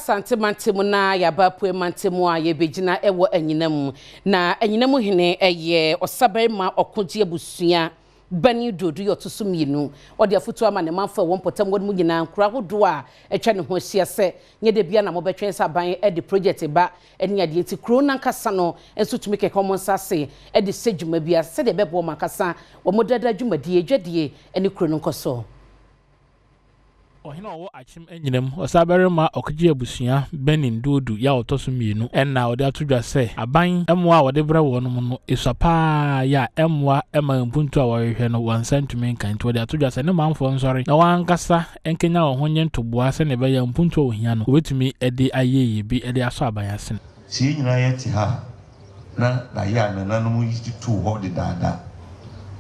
Asante mantam na yɛaba Apue mantam a yɛbɛgyina wɔ Anyinam. Na Anyinam hene yɛ ɔsabarima ɔkogye abusua bani Duodu yɛ ɔto so mmienu. Ɔde afotuo ama ne manfo a ɛwɔ mpɔtam hɔ no mu nyinaa, nkuro ahodoɔ a atwa ne ho ahyia sɛ nyɛ da biara na mobɛtwɛn sɛ aban de project ba ne adeɛ nti kuro no ankasa no nso tumi keka wɔn nsa ase de hyɛ dwuma bi ase sɛdeɛ ɛbɛboa wɔn ankasa wɔn dada dwumadie, dwadie ne kuro no nkɔsoɔ. Ɔhene a ɔwɔ Akyem Anyinam, Ɔsabarima Ɔkegye Abusua Benin Duodu yɛ a ɔtɔ so mmienu na ɔde ato dwa sɛ aban mmoa a wɔde brɛ wɔnom no esua pa ara yɛ a ɛmmoa mma mpuntuo a wɔrehwehwɛ no wɔn nsa ntumi nka nti wɔde ato dwa sɛ ne manfoɔ nsɔre na wɔn ankasa nkanyan wɔn ho nyɛ ntoboa sɛdeɛ ɛbɛyɛ a mpuntuo a wɔhia no wɔbɛtumi de ayɛ yie bi de asɔ aban asene. Sɛ yɛn nyinaa yɛte ha a, na daeɛ a nananom yi de too hɔ dedaada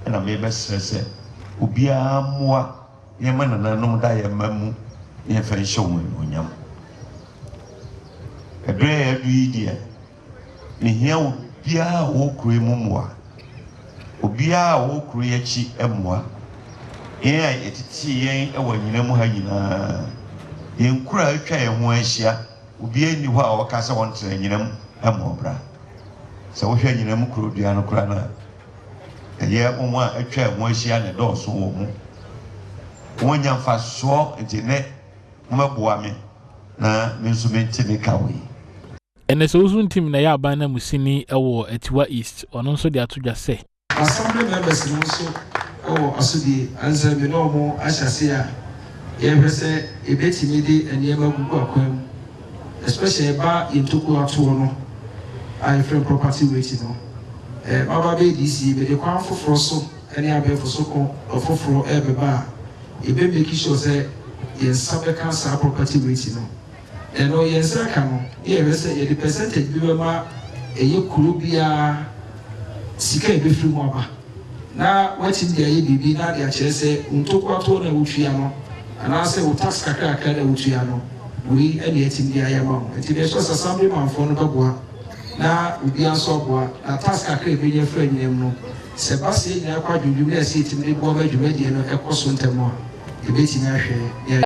na merebɛsrɛ sɛ obiara mmoa yɛmma nananom daeɛ mma mu na yɛmfa nhyɛ wɔn animuonyam. Ɛberɛ a yɛadu yi deɛ, mehia obiara a ɔwɔ kuro yi mu mmoa. Obiara a ɔwɔ kuro yi akyi mmoa. Yɛn a yɛtetee yɛn wɔ anyina mu ha nyinaa, yɛn nkuro a atwa yɛn ho ahyia, obiara nni hɔ a ɔka sɛ ɔntena anyina mu mmɔ bra. Sɛ wohwɛ anyina mu kuro dua no koraa no a, ɛyɛ wɔn a atwa ɛho ahyia na ɛdɔɔso wɔ mu. Wɔnya mfasoɔ nti nnɛ mommɛboa me na me nso mente me ka wei. Ɛnnɛ sɛ Owusu Ntim na ɛyɛ aban nanmusini wɔ Atiwa East, ɔno nso de ato dwa sɛ. Assembly members no nso wɔ asodie ansɛ me ne wɔn ahyɛ aseɛ a yɛrehwɛ sɛ yɛbɛtumi de nneɛma agugu akwan mu especially ɛba yɛn ntokuro atoɔ no a yɛfrɛ no property rate no. Maba bɛyɛ DC yi mede kwan foforɔ so ne abɛɛfo so ko foforɔ rebɛba a yɛbɛ make sure sɛ yɛn nsa bɛka saa property rate no. Ɛno yɛn nsa ka no ne yɛhwɛ sɛ yɛde percentage bi bɛma ɛyɛ kuro biara sika a ɛbɛfiri mu aba na woatumi de ayɛ biribi na de akyerɛ sɛ wo ntokoatoɔ no a wotua no anaasɛ wo tax kakrakra no a wotua no wei na yɛatumi de ayɛ ama wo. Nti mesrɛ sɛ Assembly manfoɔ no bɛboa na obiara nso aboa na tax kakra a yɛbɛnya afiri anyinam no sɛ ɛba sɛ yɛn nyinaa kɔ adwendwem na ɛsɛ yɛtumi de boa ma dwumadie no kɔ so ntɛm a yɛbɛtumi ahwɛ na.